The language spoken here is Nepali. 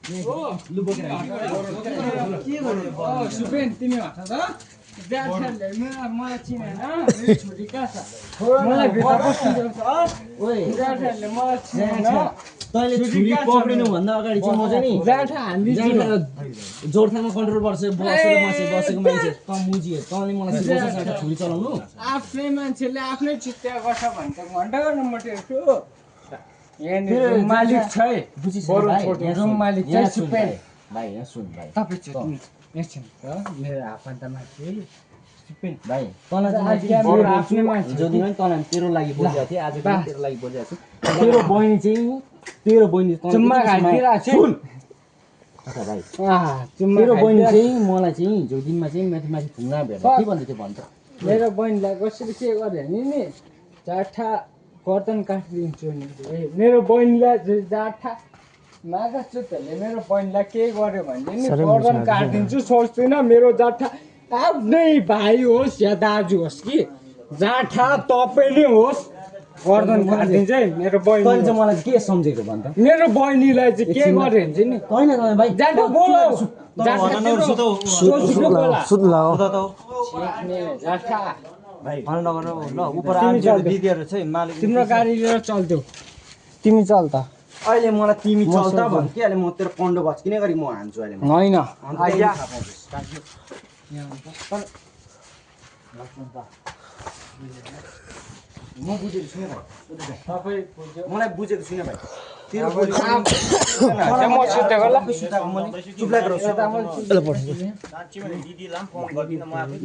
लु बोकेर के गर्नु सुपेन तिमी हट त ब्याटले मलाई चिनेन मेरो छोरी कहाँ छ मलाई भित्र बस्नु छ ओइ ब्याटले मलाई चिनेन तैले छुरी पक्रिनु भन्दा अगाडि चाहिँ म चाहिँ नि ब्याट हान्दिछु जोरथाङमा कन्ट्रोल बसेको मान्छे त मुजी तँले मलाई सिकाउँछ एउटा छुरी चलाउनु आफ्नै मान्छेले आफ्नै चित्या गर्छ भने त घन्टा गर्नु मटेछु यहाँ मालिक छ है बुझिस रुम मालिक चाहिँ सुपेन भाइ यहाँ सुन भाइ तपाईँ चाहिँ एकछिन मेरो आफन्त मान्छे सुपेन भाइ तँलाई चाहिँ मेरो आफ्नै मान्छे हिजो दिन पनि तँलाई तेरो लागि बोलिरहेको थिएँ आज पनि तेरो लागि बोलिरहेको छु तेरो बहिनी चुम्मा खाइदिरहेको छु भाइ तेरो बहिनी चाहिँ मलाई चाहिँ हिजो दिनमा चाहिँ माथि फुङ्गा भेट्दा के भन्दै थियो भन्छ मेरो बहिनीलाई कसरी के गऱ्यो नि जाठा गर्दन काटिदिन्छु नि मेरो बहिनीलाई जाठा मागा चुतहरूले मेरो बहिनीलाई के गर्यो भने नि गर्दन काटिदिन्छु सोच्दिनँ मेरो जाठा आफ्नै भाइ होस् या दाजु होस् कि जाठा तपाईँ नै होस् गर्दन काटिदिन्छ है मेरो बहिनी चाहिँ मलाई के सम्झेको भन्छ मेरो बहिनीलाई चाहिँ के गर्यो भने चाहिँ नि होइन भाइ जाठा बोलाउ जाठा भाइ भन नगर ल उपर आएर दिदीहरु चाहिँ मालिक तिम्रो गाडी लिएर चल्थ्यौ तिमी चल त अहिले मलाई तिमी चल्दा भन् कि अहिले म तेरो पन्डो भच्किने गरी म हान्छु अहिले होइन म बुझेको छुइनँ भाइ तपाईँ मलाई बुझेको छुइनँ भाइ तेरो म सुतेको ल चुप लागेर दिदीलाई पनि फोन गर्दिन म आफै